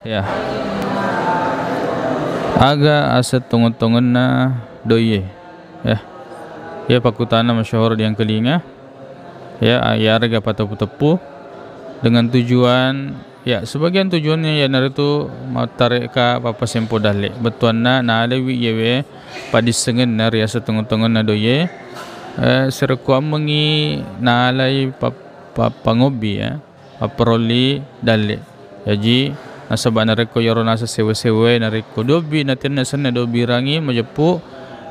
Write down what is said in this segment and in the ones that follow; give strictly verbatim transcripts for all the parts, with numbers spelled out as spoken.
Ya. Aga aseng tongeng-tongenna doiye? Ya. Ya, pakkutana masyhur diangkelinga. Ya, iyarega pateppu-teppu dengan tujuan, ya, sebagian tujuannya iyanaritu mattarekka pappasempo dalle. Bettuanna nalewi iyewe padissengenna ri aseng tongeng-tongenna doiye. Eh, serekkuammengi nalai pap-, pappangobbi, ya. Mapparolli dalle. Jaji, nasaba narekko iyaro naseng sewa-sewae, narekko dobbi, natenna senna dobbirangi majeppu,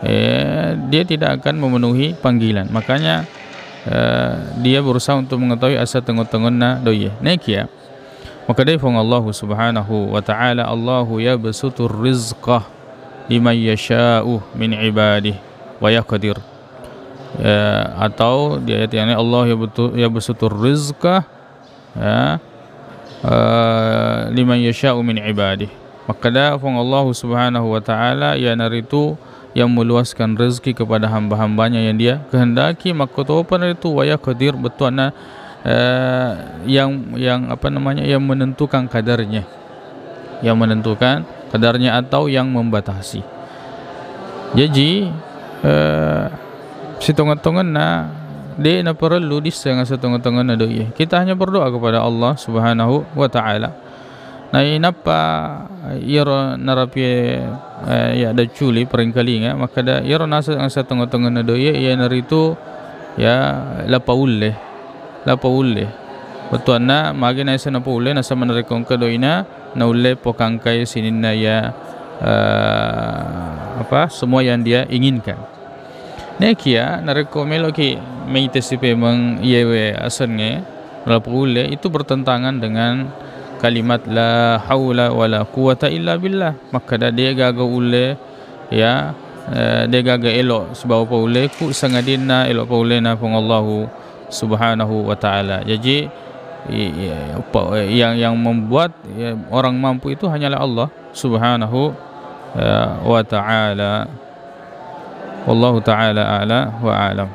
eh, dia tidak akan memenuhi panggilan. Makanya, eh, dia berusaha untuk mengetahui aseng tongeng-tongenna doiye. Nekia, makkedai Puang Allahu Subhanahu wa Ta'ala, "Allahu yabsutur rizqa liman yasha'u min ibadihi wa yaqdir." Eh, atau di ayat yang lain, "Allah yabtu-, yabsutur rizqa," ya, eh, "liman yasha'u min ibadih." Makkeda Puang Allahu Subhanahu wa Ta'ala, iyanaritu yang meluaskan rezeki kepada hamba-hambanya yang Dia kehendaki, makkotopa naritu wa yaqdir, bettuanna, eh, yang, yang, apa namanya, yang menentukan kadarnya. Yang menentukan kadarnya atau yang membatasi. Jaji, eh, sitongeng-tongenna, de' naparellu disseng aseng tongeng-tongenna doiye. Kita hanya berdoa kepada Allah Subhanahu wa Ta'ala. Nainappa iyaro narapie, eh, ya, dacculi, perengkalinga, makkeda iyaro naseng aseng tongeng-tongenna doiye, iyanaritu, ya, lapaulle. Lapaulle. Bettuanna, magi naiseng napaulle, nasaba narekko engka doina, naulle pokangkai sininna iya, eh, apa, semua yang dia inginkan. Nekia, narekko meloki meite sipemeng iyewe asengnge, lapaulle, itu bertentangan dengan kalimat la haula wala quwwata illa billah. Makkeda de' gaga ulle, ya, eh, de' gaga elo sibawa paulleku, sangadinna elo paullena Puang Allahu Subhanahu wa Ta'ala. Jaji, i-, i-, pa-, yang, yang membuat, ya, orang mampu itu hanyalah Allah Subhanahu, eh, wa Ta'ala. Wallahu ta'ala a'la wa a'lam.